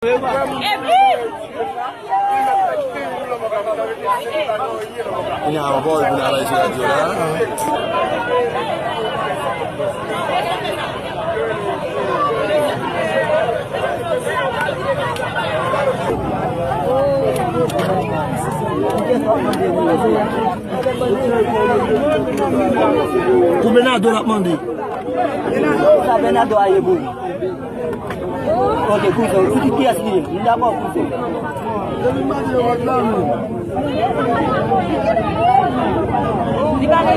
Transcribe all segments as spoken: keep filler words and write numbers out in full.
Kounye a ankò, epi n a bay sou radyo la. Pou Bernardo l ap mande. Sa Bernardo a ye pou ou? Ok, kouzen, ou di kiyès li ye? Nou dakò, kouzen.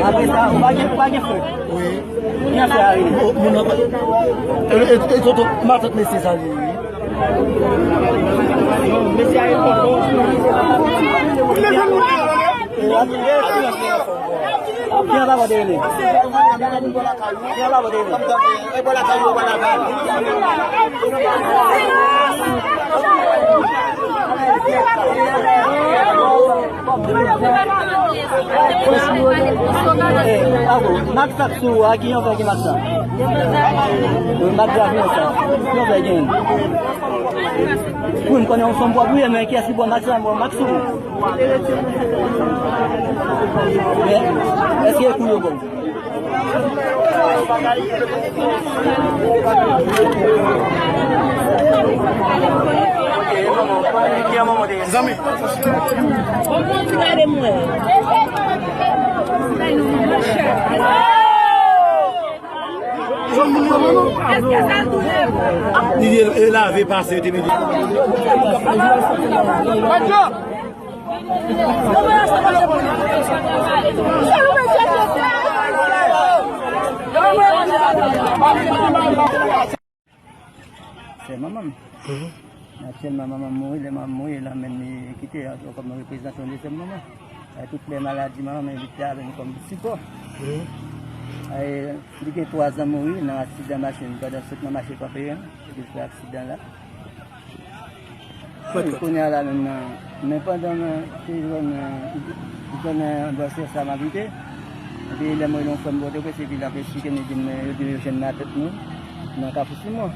Apre sa, ou pa gen, ou pa gen frè? Wi. Kiyès frè a ye? Bon, moun nan pa. E, e, e, tonton, matant mesye sa li ye, wi. Non, mesye a ye tonton. Ki anba kote li? Ki anba kote li? Mak sa k sou a, ki yon fè ki mak sa? Mak sa, ki yon fè gen. Wi, m konnen yon fanm pwòp ou ye, men kiyès ki ba w mak sa? Bon, mak sou ou. Men, èske e kou yo ba w? Zanmi. Li e lave pase, yo te mete. Sè manman m. Mhm. Aktyèlman, manman m mouri, lè manman m mouri, l anmenn li kite ankò kòm reprezantan de sè manman. Ay, tout lè maladi manman m, li te avè m kòm sipò. Mhm. Ay, li gen twa zan mouri nan aksidan machin, pandan sot nan mache Kanperen, li fè aksidan la. Wi, kounye a la menm nan, men pandan nan, se zòn, zòn, bò sè sa m abite. Epi lè m rele yon frè m Pòtoprens, epi l ap esplike m, li di m, yo di yo jwenn matant nou nan Kafou Simon.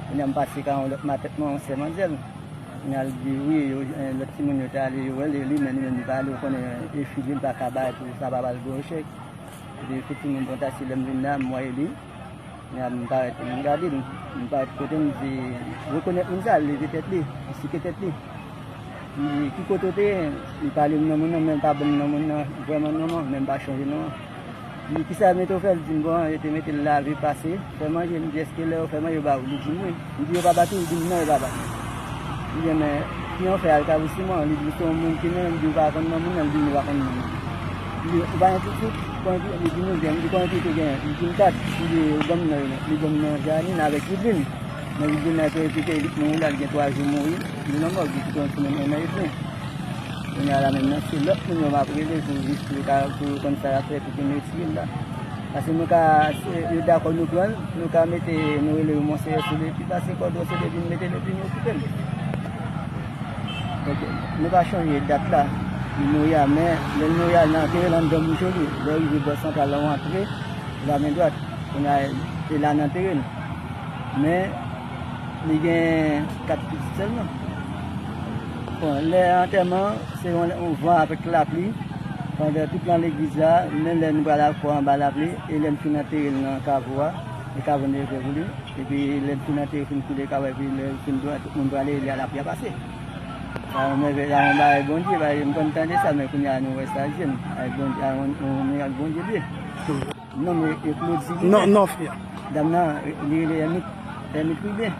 Kounye a m pase ka yon lòt matant mwen, yon sè manzèl. Kounye a l di wi, yo, lòt timoun yo te ale, yo wè l, e li menm, li menm li pa ale, ou konnen, e fi li, li pa ka bay pou sa pa ba l gwo echèk. Epi efektivman, bon, ta se lè m vin la, m wè li. Kounye a m parèt, m gade l, m parèt kote m, di, rekonèt moun sa, l leve tèt li, li sike tèt li. M di, ki kote w te ye? Li pale m non moun nan, men l pa ban m non moun nan, vrèman non an, men m pa chonje non an. M di, kisa yo mete w fè? L di m, bon, yo te mete l lave, pase, fè manje. M di, èske lè yo fè manje, yo ba w? Li di m, wi. M di, yo pa bat ou? Li di m, non, yo pa bat m. M di, men, ki yon fè al Kafou Simon? Li di, se yon moun ki menm, li di, ou pa konn non moun nan, li di, nou pa konn non moun. Li di, ou pa gen pitit? Konbyen pitit? Li di, nou gen. M di, konbyen pitit ou genyen? Li di m kat. M di, ou ban m non yo. Li ban m non Janine avèk Vidlin. Men Vidlin nan te kite li mouri la, li gen twa jou mouri. Li nan mòg, li kite yon timoun en an edmi. Kounye a la menm nan, se lòt moun yo m ap rele pou jis pou yo ka, pou yo konn sa y ap fè, pou yo retire l la. Paske nou ka, se, yo dakò nou pran l, nou ka mete, nou rele yo Monseyè Sele, epi pase kòdon Sele vin mete l, epi nou kite l. Donk, nou pa chonje dat la, li mouri a, men lè l mouri a, nan antere l anndan bouch li, lè w rive bò santral la, w antre, la men dwat, kounye a, se la n antere l. Men, li gen kat pitit sèlman. Bon, lè antèman, se yon, yon van avèk lapli. Pandan tout nan legliz la, menm lè nou pral al fò anba lapli, e lè n fin antere l nan kavo a, e kavo n leve pou li. Epi lè n fin antere, fin koule kavo a, epi lè l fin dwat, tout moun prale, e lè a lapli a pase. Sa yon mèvèy, sa yon bagay Bondye, bagay m konn tande sa, men kounye a nou wè sa je n. Ay Bondye, ay yon, yon mirak Bondye vle. Non, men e Claude Sylvain. Non, non, frè. Dam nan, li rele Ermit, Ermit Rubin.